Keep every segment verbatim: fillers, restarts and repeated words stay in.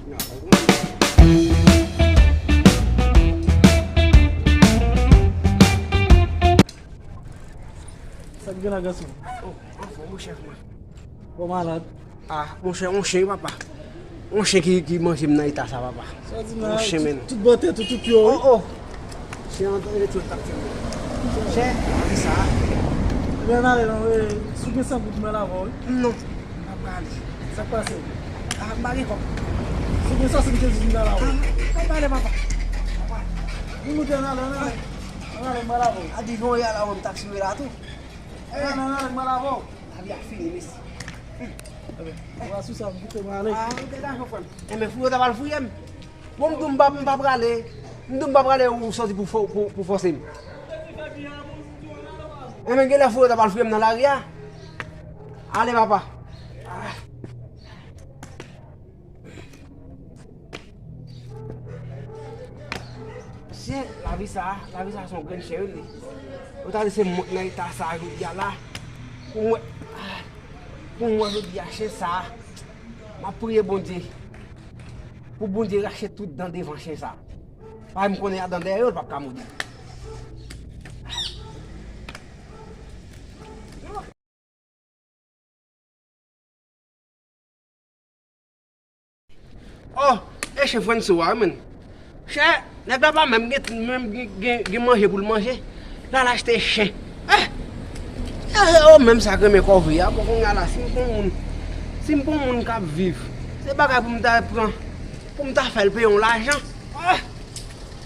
Sa k gen la, gason? Oh, anfòm, wi, chèf mwen. Ou malad? Ah, monchè, yon chen, wi, papa. Yon chen ki, ki manje m nan eta sa, papa. Sa di la, yon chen, tout, tout bò tèt ou, tout pye w, wi. Oh, oh. Chen an, e tchwèt tap tchwèt. Chè, a di sa. Ebyen, n ale non, e, si w gen san goud, mwen la avè w, wi. Non, m pa prale. Sa k pase? Ah, m pa gen kòb. Si w gen san goud, m te di m nan la avè w. Ah, pa prale, papa. Ou moute nan, nan, nan. Nan, nan, mwen la avè w. A di jan w ye a la, ou menm taksi w ye la tou. Nan, nan, nan, mwen la avè w. Lavi a fini, mesi. Ebyen, ou asou sa, m kite mwen ale. Ah, ou degaje w, frè m. Enben, fouye w ta pral fouye m. Bon, m di w m pa, m pa prale. M di w m pa prale, ou sòti pou fò-, pou, pou fòse m. Enben, genlè fouye w ta pral fouye m nan lari a. Ale, papa. Ah. Mesye, lavi sa, lavi sa se yon grenn chen wi li. Ou ta di se mwen nan eta sa jodi a la. Pou mwen, pou mwen jodi a chen sa, m ap priye Bondye. Pou Bondye rache tout dan devan chen sa. Paske m konnen a dan dèyè yo, l p ap ka mòde. Oh, e chen Frannso a, wi, menn. Chè, nèg la pa menm gen, menm gen, gen, gen manje pou l manje. L al achte chen. Eh! Eh, oh, menm sa k renmen kòve a, bon, kounye a la, si m pou moun, si m pou moun k ap viv, se bagay pou m ta pran, pou m ta fè l peye yon lajan. Ah!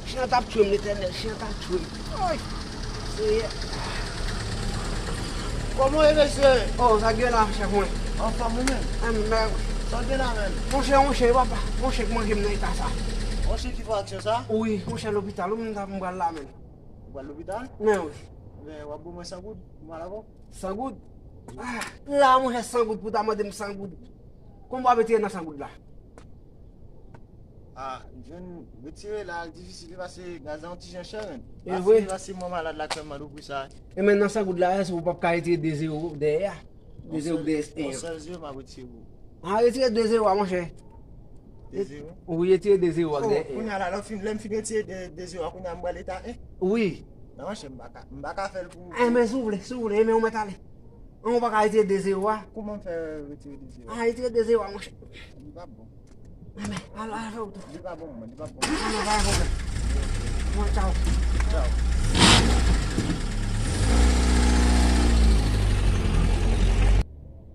Chen an t ap tchwe m, Letènèl, chen an t ap tchwe m. Ay, Seyè. Kòman w ye, mesye? Oh, sa gen la, chèf mwen? Anfòm, ou menm? Anmè. Sa w gen la menm? Monchè, yon chen, papa. Yon chen k manje m nan eta sa. Yon chen ki fè aksyon sa? Wi, monchè, lopital, wi, m t ap, m pral la menm. Ou pral lopital? Men wi. Men, w ap ban mwen san goud, m al avè w. San goud? Ah, la, monchè, san goud pou w ta mande m san goud. Kòman w ap retire nan san goud la? Ah, jwenn retire la difisil wi, paske gaz la yon ti jan chè, menn. E vre? Paske mwen malad la, kè m mande w pou sa. E men nan san goud la, èske ou p ap ka retire de zewo dèyè a? De zewo dèyè. Yon sèl zewo m ap retire pou ou. Ah, retire de zewo a, monchè. De zewo? Wi, retire de zewo a dèyè. Kounye a la, lè m fin, lè m fin retire de, de zewo a, kounye a m pral eta en? Wi. Non, monchè, m pa ka, m pa ka fè l pou ou. Eh, men si w vle, si w vle, men ou mèt ale. An, ou pa ka retire de zewo a? Kòman m fè retire de zewo a? Ah, retire de zewo a, monchè. Li pa bon. Anmè, al, al fè wout ou. Li pa bon, mwen, li pa bon. Anmè, pa gen pwoblèm. Bon, tchaw. Tchaw.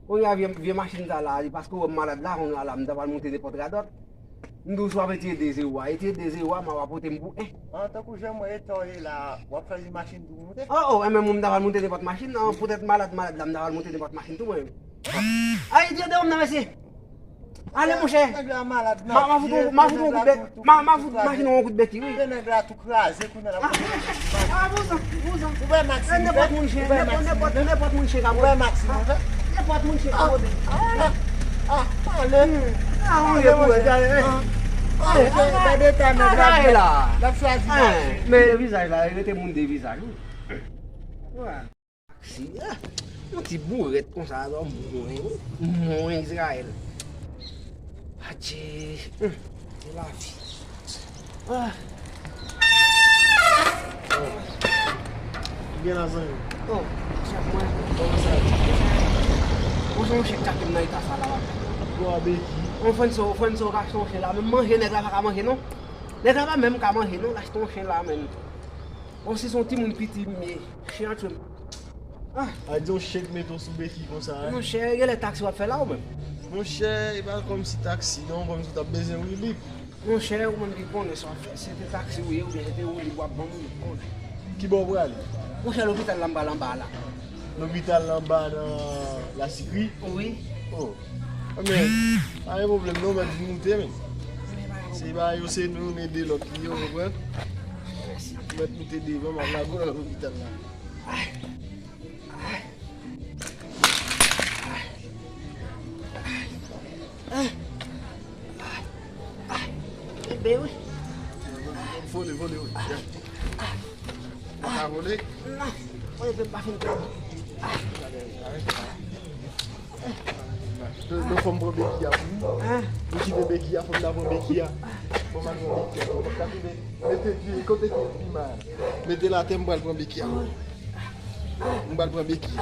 Kounye a vye, vye machin sa la, li paske w wè m malad la, kounye a la, m ta pral moute nenpòt radòt. M di w si w ap retire de zewo a, retire de zewo a, m a w ap pote m pou en. An, tankou jan mwen eta w ye la, w ap chwazi machin pou w moute? Oh, oh, e men mwen m ta pral moute nenpòt machin, non, poutèt malad, malad la, m ta pral moute nenpòt machin tou, mwen menm. Ay, retire de zewo m nan, mesye. Ale, monchè. Nèg la malad, non. Ma, ma fout yon, ma fout yon kout bèk, ma, ma fout machin yon kout bèk, wi. Nèg la tou kraze, kounye a l ap... Ah, ah, vouzan, vouzan. Ou wè Maxime, nenpòt moun chen, nenpòt, nenpòt, nenpòt moun chen ka mòde. Ou wè Maxime, an fè? Nenpòt moun chen ka mòde. Ah, ah, ale. Ah, ou ye pou wè, ale. Ah, gade eta nèg la. L ap chwazi machin. Men vizaj la, rete moun de vizaj, wi. Wè. Taksi, ah, yon ti bourèt konsa, alò, mwen, mwen, Izrayèl. Adje, hmm, se lavi. Ah. Oh. Gen la, zanmi. Oh, chèf mwen. Kòman sa ye? Ou se yon chèf k ap nan eta sa la, papa. Bon, Abeki. Yon Frannso, Frannso k achte yon chen la. Menm manje, nèg la pa ka manje, non. Nèg la pa menm ka manje, non. L achte yon chen la, menm. Bon, si se yon timoun piti m ye, chen an tchwe m. Ah. A di yon chen k mete w sou beki konsa, en? Monchè, genlè taksi w ap fè la ou menm? Monchè, e pa kòmsi taksi non, kòmsi w t ap bezwen woulib. Monchè, ou menm ki konnen sa w ap fè. Si se te taksi ou ye, oubyen se te woulib w ap ban m, ou konnen. Kibò w prale? Monchè, lopital la m pral anba a la. Lopital la anba nan Lasikri? Wi. Oh. Ebyen, pa gen pwoblèm non, mèt vin moute, men. Se pa yo, se nou, nou ede lòt li, ou konprann? Mèt moute devan, m ap lage w nan lopital la. Enben wi. Vole, vole, wi. Ou ka vole? Non. Mwen menm pa fin pran. Non, fò m pran beki a pou ou. Ou kite beki a, fò m ta pran beki a. Fò m al pran beki a. Mete pye, kote pye piman? Mete l atè, m pral pran beki a. M pral pran beki a.